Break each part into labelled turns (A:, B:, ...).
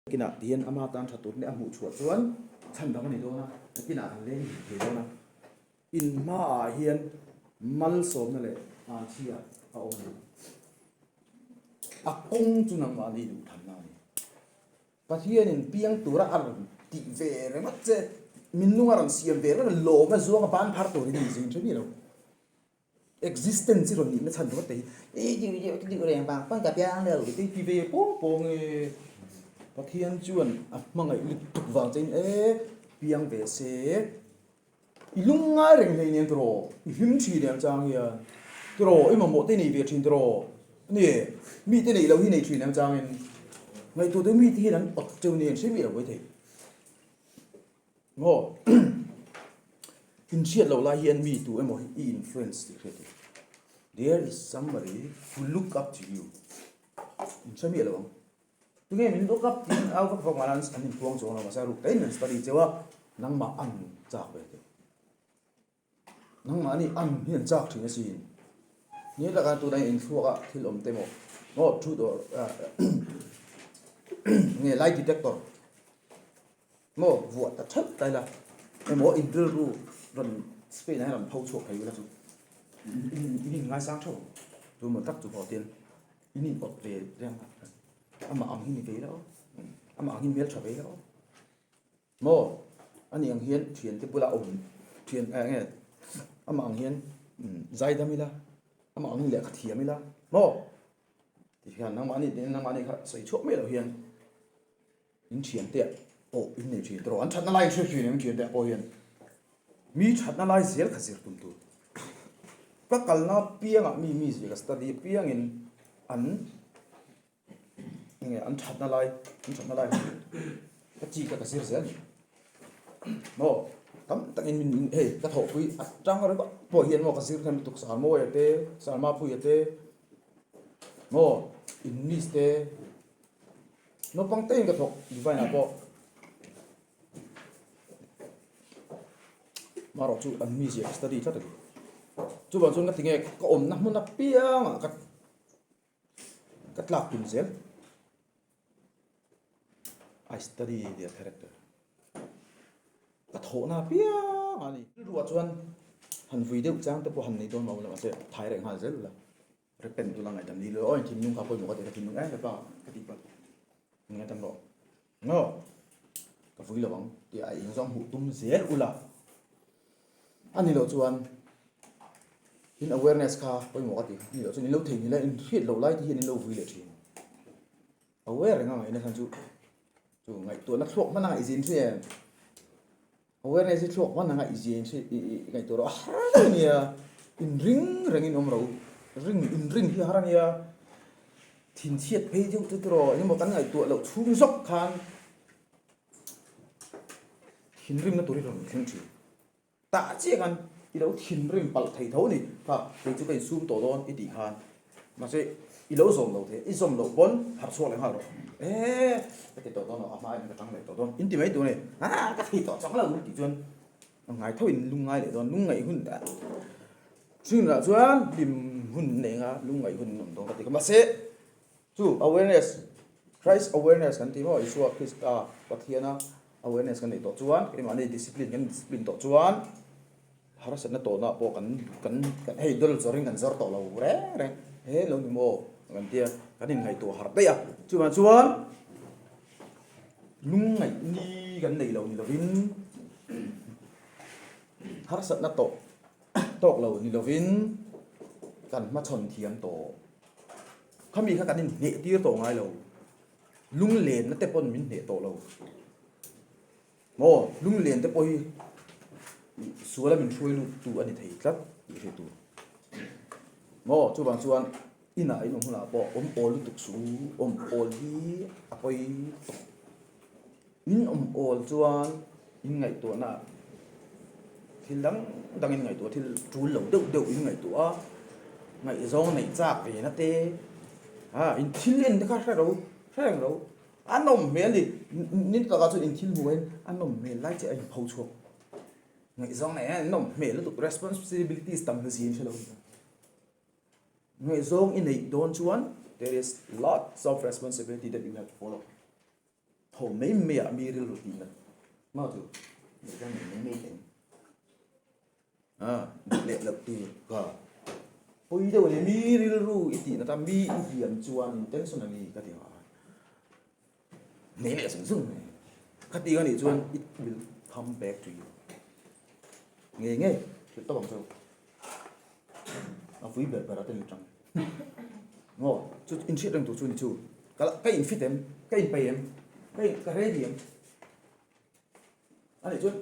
A: Nakinah tihian ama tan tha tur nia a hmuh chhuah chuan chhan dang a ni dawn a, nakinah kan leng hlim thei dawn a. In hmaah hian malsawmna leh hmaichhia a awm a ni. A kawng chu nangmahni duhthamna a ni. Pathianin piang tura a rawn tih ve ringawt che, minung a rawn siam ve ringawt a, lawm a zuanga ban phar turin a inzin thin ni lo. Existence i rawn nihna chhan ringawt te hi i deuh deuh te deuh reng vang pawn ka piang lo tih te hi ti ve pawng pawng e. Pathian chuan a hmangaih lutuk vang che in e piang ve se. I lungngai reng hlei nen tiraw, i hlim thin em chang hian tiraw, i mamawh te i nei ve thin tiraw ani mi te neih loh hi nei thin em chang in ngaihtuah te mi te hian an awt cheu nen hre miah lo maithei. Maw? Inhriat loh lai hian mi tu emaw hi i influence tih hriat tur. There is somebody who look up to you. Inhre miah lo ang. Tunge min look up tiin au vak vak mahla an inpuang chuang lo mahse a ruk tahin an study cheu a, nangmah ang chak ve teh. Nangmahni ang hi an chak thin asin. Ni taka tunah hian inthluak a thil awm te maw aw truth or nge lie detector maw vuah ta theuh ta ila emaw in rilru rawn spain ah hian rawn pho chhuak thei ila chu in in ngaisang theuh ang chu maw tak chu pawh tin in in awt ve reng a amah ang hi ni ve ila aw amah ang hi hmeltha ve ila aw. Maw? Ani ang hian thiante bula awm thian eh nge amah ang hian zaidam ila, amah ang lehkha thiam ila maw? Ti hian nangmahni te nangmahni kha sawi chhuak mai loh hian in thiante ah pawh in nei thin tawh an thatna lai in hre thin em thiante ah pawh hian mi thatna lai zel kha zir tum tur ka kalna piangah mi mi zir ka study piangin an Enge an thatna lai an thatna lai ka chi ka ka zir zel maw tam takin min hei ka thawhpui atang ringawt pawh hian maw ka zir hnem lutuk Sarmawia te Sarmapuia te maw English te naupang te in ka thawk Divine ah pawh marawh chu an mizia ka study tlat a ni chuvang chuan ka ti nge ka awmna hmun apiangah ka. Ka tlak tum zel. I study their character. Ka thawhna piang a ni. Rilruah chuan han vui deuh chang te pawh han nei dawn lo la mahse thai reng nghal zel la. Repent tu la ngaihdam ni lo aw thinlung kha pawimawh ka ti ka thinlung em em a ka tih palh. Ngaihdam rawh. Ngaw ka vui lo ang tih a eng zawng hmuh tum zel ula. A ni loh chuan in awareness kha pawimawh ka ti. A ni loh chuan in lo thei nila in hriat loh lai te hian in lo vui leh thin. Aware reng a ngaihna khan chu chu ngaihtuahna thluak hman a ngaihzin hri em? Awareness hi thluak hman a ngaihzin hri i i ngaihtuah rawh a har deuh a nia. In ring reng in awm ro ring in ring hi a har a nia. Thinchhiat phei deuh chu tiraw engemaw kan ngaihtuah loh chhung zawk khan Thinrimna tur hi rawn thleng thin. Tah chiah khan i lo thinrim palh thei tho a ni. Kha kei chu ka insum tawh dawn i tih khan mahse i lo zawm lo thei, i zawm loh pawn harh chhuak leh nghal rawh. Eee ka ti tawh dawn lo, a hma in ka tang leh tawh dawn in ti mai tur a ni. Aa ka thei tawh chang lo tih chuan a ngai tho in lungngai leh dawn, lungngaih hun chhungah chuan hlim hun nei anga lungngaih hun an awm dawn ka ti kha. Mahse Chu awareness, Christ awareness kan tih maw, Isua Krista Pathiana awareness kan neih tawh chuan, keimahni discipline kan discipline tawh chuan harsatna tawhna pawh kan kan kan hei dawlh zawrin kan zawr tawh lo reng reng he lo ni maw kan tia kan inngaihtuah harh daih a. Chuvang chuan lungngaihni kan neih lo ni lovin harsatna tawh tawk lo ni lovin kan hmachhawn thiam tawh. Khami kha kan inhneh tir tawh ngai lo. Lunglenna te pawn min hneh tawh lo. Maw, lunglen te pawh hi suala min hruai lut tu a ni thei tlat tih hre tur. Maw, chuvang chuan inah in awm hunah pawh awm awl lutuk suh u, awm awl hi a pawi tawh. In awm awl chuan in ngaihtuahna thil dang dang in ngaihtuah thil tul lo deuh deuh in ngaihtuah a, ngaihzawng neih chak ve na te ah in thil en te kha hre ro hre reng ro a nawm hmel ni ni takah chuan in thil hmuh hian a nawm hmel lai chiah a in pho chhuak ngaihzawng neih hian nawm hmel lutuk responsibilities tam na zin hre lo ngaihzawng i neih dawn chuan there is lots of responsibility that you have to follow. Ho mai mai ah mi rilru tih nat maw chu ngaihzawng nei mai mai teng. A duh leh loh tur ka pawi deuh a ni. Mi rilru i tih nat a, mi i hliam chuan intentionally ka ti nghah a. Nei leh zung zung mai. Khati ka nih chuan it will come back to you. Ngei ngei, hrilh tawp ang chu. A vui ber ber a te ni tang. Maw, chu in hriat reng tur chu ni chu. Ka ka in fit em, ka in peih em, ka in ka ready em. A nih chuan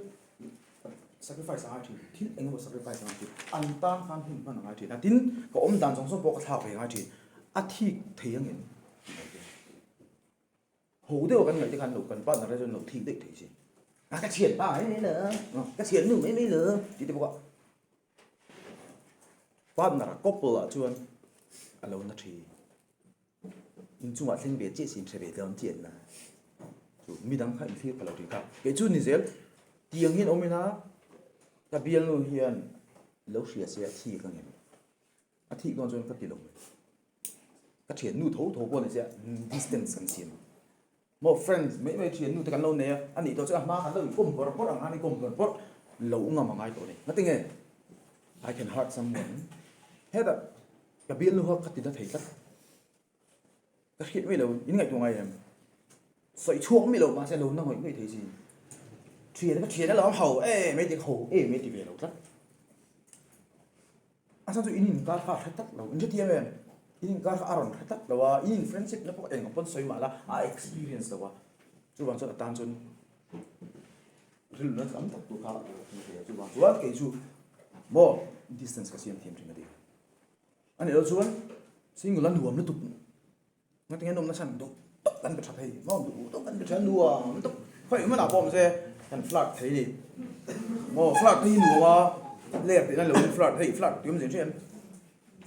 A: sacrifice a ngai thin, thil eng emaw sacrifice a ngai thin. An tan khan hun hman a ngai thin a, tin ka awm dan zawng zawng pawh ka thlak ve a ngai thin. A thik thei ang em? Ho deuh a kan ngaih te khan lo kan partner te chuan lo thik daih thei si. A ka thian pa mai mai lo, ka thian nu mai mai lo tih te bawk a. Partner couple ah chuan a lo na thin. Inchungah thleng ve chiah sin hre ve dawn chiah na. Chu midang kha inthlir pha lo thin kha. Kei chu ni zel tiang hian awm ina ka bialnu hian lo hria se a thik ang em? A thik dawn chuan ka ti lo mai. Ka thiannu tho tho pawh ni sia distance kan siam. Maw friends mai mai thiannu te kan lo nei a, a nih tawh chuan a hma kan lo inkawm bawrh bawrh ang khan inkawm bawrh bawrh lo ngam a ngai tawh a ni. Ngatinge? I can hurt someone. Hetah ka bialnu kha ka ti na thei tlat. Ka hriat mai lo, in ngaihtuah ngai em? Sawi chhuak mai lo mahse lo na ngawih ngawih thei si. Thian ka thian a lo ho em mai ti ho em mai ti ve lo tlat. A chhan chu in inkar kha a hre tlat lo, in hrethiam em? In inkar kha a rawn hre tlat lo a, in in friendship na pawh eng pawn sawi mah la a experience lo a, chuvang chuan a tan chuan rilru tam tak tur kha a thei a, chuvang chuan kei chu maw distance ka siam thiam thin a ti. A nih loh chuan single a nuam lutuk. Ngatinge nawmna chhan duh tawk kan be tha thei maw duh tawk kan be tha nuam lutuk khawi hmanah pawh awm se kan flirt thei ni maw flirt te hi nuam a ler tihna lo in flirt hei flirt tih awmzia hriat em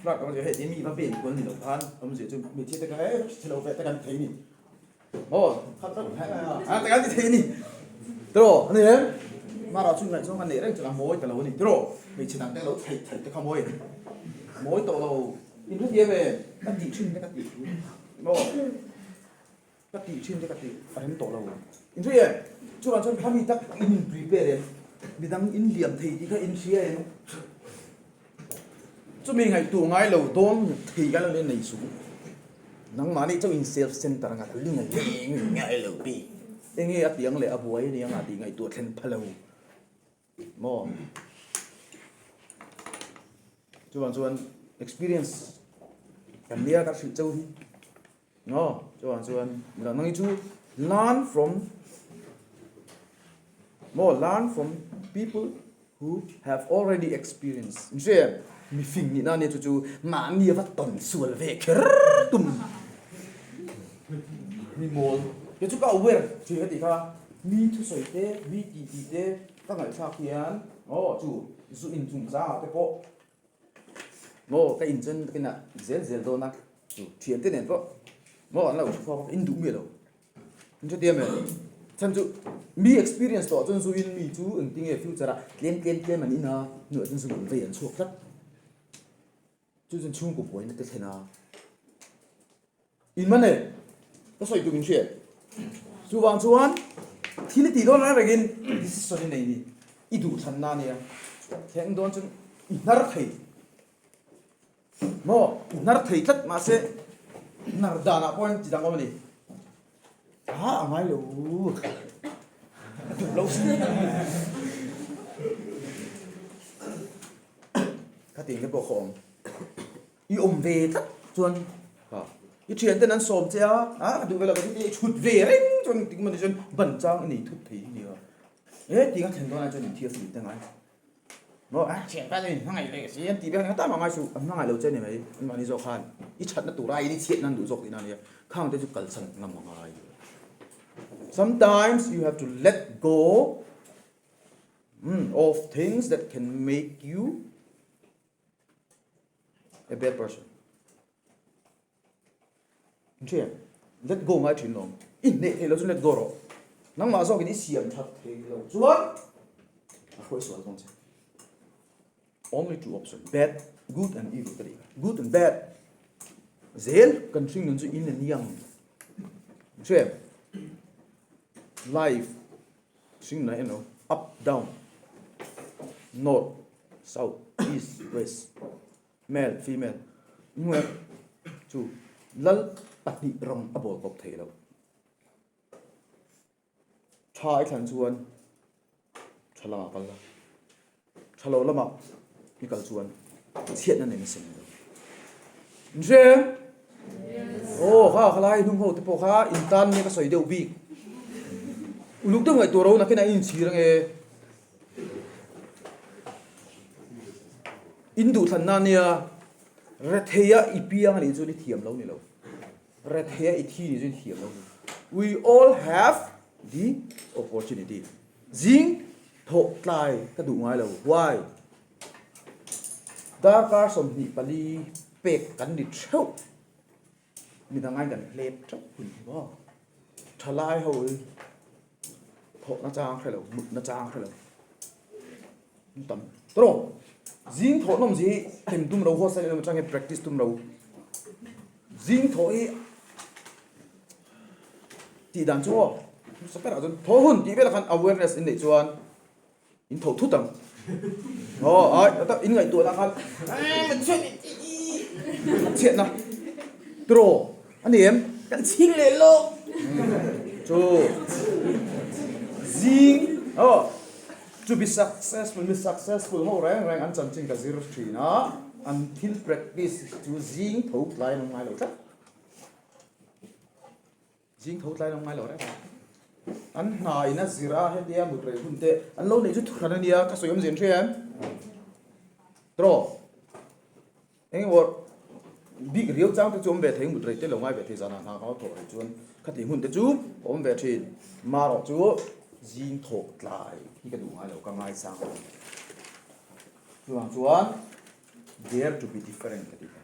A: flirt awmzia hei tin mi va pen kual ni lo khan awmzia chu hmeichhia te kha e chhe lo ve te kan thei ni maw a te kan ti thei ni tiraw a ni em mara chu ngaihzawng kan neih reng chuan a mawi ta lo a ni tiraw hmeichhe dang te lo theih theih te kha mawi mawi tawh lo. In hrethiam e, ka tih thin te ka tih thu maw? Ka tih thin te ka tih a rem tawh lo. In hre em? Chuvang chuan khami tak in in prepare em? Midang in liam thei tih kha in hria em? Chumi ngaihtuah ngai lo dawn thei ka lo nei suh. Nangmah nih chauh in self center anga ling a leng ngai lo bik. Enge a tiang leh a buai a nia nga tih ngaihtuah thlen pha lo. Maw? Chuvang chuan experience kan nia ka hrilh cheu hi. No, chuvang chuan midang nang hi chu learn from maw learn from people who have already experienced. In hria em? Mi fing nihna ania chu chu mahni a va tawn sual ve kher tum. Mi mawl. Kei chu ka aware thin ka tih kha. Mi thusawi te, mi tih tih te ka ngaihthlak hian aw chu zu in chungchangah te pawh maw ka in chuan ka inah zel zel dawn a, chu thian te nen pawh maw an lo thu khawk a, in duh miah lo. In hretia mai chhan chu mi experience tawh chuan zu in mi chu engtinge future ah tlem tlem tlem an in a, hnuah chuan zu in vei an chhuak tlat. Chu chuan chhungkaw buaina te thlen a. In man e, ka sawi tum in hria. Chuvang chuan thil i tih dawn reng rengin decision i nei ni, i duhthlanna ania. Thleng dawn chuan i hnar thei maw, i hnar thei tlat mahse hnar danah pawh hian ti dang awm a ni. A a ngai lo, a duh lo si. Khatiang te pawh kha awm. I awm ve tlat chuan ha i thian ten an sawm che a, a ka duh ve lo ka ti i chhut ve reng chuan engtik maw ni chuan ban chang i nei thut thei a nia. He tih ka thlen dawn ai chuan inthiar fim te ngai. Maw a thian pa chuan in hmangaih leh si an tih vel ang tam a ngai suh, an hmangaih lo che ni mai anmahni zawk khan i thatna tur aiin i chhiatna an duh zawk tihna a nia, khang te chu kalsan ngam a ngai. Sometimes you have to let go of things that can make you A bad person. Ṭhian, let go ngai ṭhin lo. I hneh thei lo chu let go rawh. Nangmah zawkin i siam ṭhat thei lo chuan a hruai sual dawn che. Only two option, bad, good and evil ka tih kha. Good and bad. Zel kan hring nun chu in and yang. Ṭhian. Life hring nai emaw up down north south east west male female hnuai chu lal pahnih rawng a bawl kawp thei lo. Tha i thlan chuan tha lamah kal la, tha lo lamah i kal chuan chhiatna nen a sem lo. Inhre em? Aw kha khalai hnung ho te pawh kha in tan nia ka sawi deuh bik. Uluk deuh ngaihtuah ro nakin a inchhir ange. In duhthlanna nia retheia i piang anih chuan i thiam lo ni lo. Retheia i thi ni chu i thiam lo ni. We all have the opportunity. Zing thawh tlai ka duh ngai lo. Why? Darkar 24 pek kan ni theuh. Midang aiin kan hlep theuh hun hi maw. Thalai ho hi thawh na chang hre lo, mut na chang hre lo. Tam tawh. Zing thawh nawm zi hi hlim tum lo, hostel emaw atang hian practice tum lo. Zing thawh hi tih dan chu aw hmasa berah chuan thaw hun tih velah khan awareness in neih chuan in tho thut ang. Aw ai in ngaihtuahna khan chhiatna tiraw a ni em? Kan chhing leh lawk chu zing aw To be successful, mi successful ho reng reng an chanchin ka zir thin a, an thil practice chu zing tho tlai an awm ngai lo tlat. Zing tho tlai an awm ngai lo reng reng. An hna in a zir a, hetia mut rei hun te an lo neih chu thuhran a nia, ka sawi awm zen hria em? Tiraw? Eng emaw bik riau chang te chu awm ve thei, mut rei te lo ngai ve thei zanah hna ka thawh rei chuan khati hun te chu awm ve thin. Marawh chu zing thawh tlai hi ka duh ngai lo, ka ngaisang lo. Chuvang chuan dare to be different ka ti ta.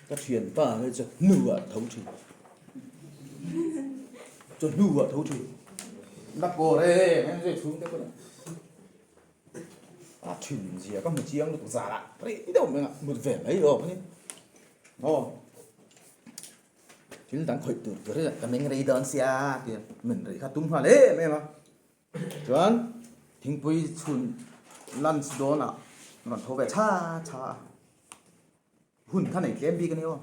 A: Ka thianpa hi chu hnuah tho thin. Chu hnuah tho thin. Na kawr e, eng zui chhung te pawh. A thin zia ka hmu chiang lutuk zar ah rei deuh mai a mut ve mai awm a ni aw thil dang khawih tur tur hi ka meng rei dawn sia tia men rei kha tum nghal em em a chuan thingpui chhun lunch dawn ah rawn tho ve tha tha a hun kha nei tlem bik a ni aw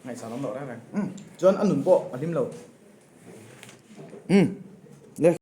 A: ngaihsan awm loh reng reng chuan a nun pawh a hlim lo.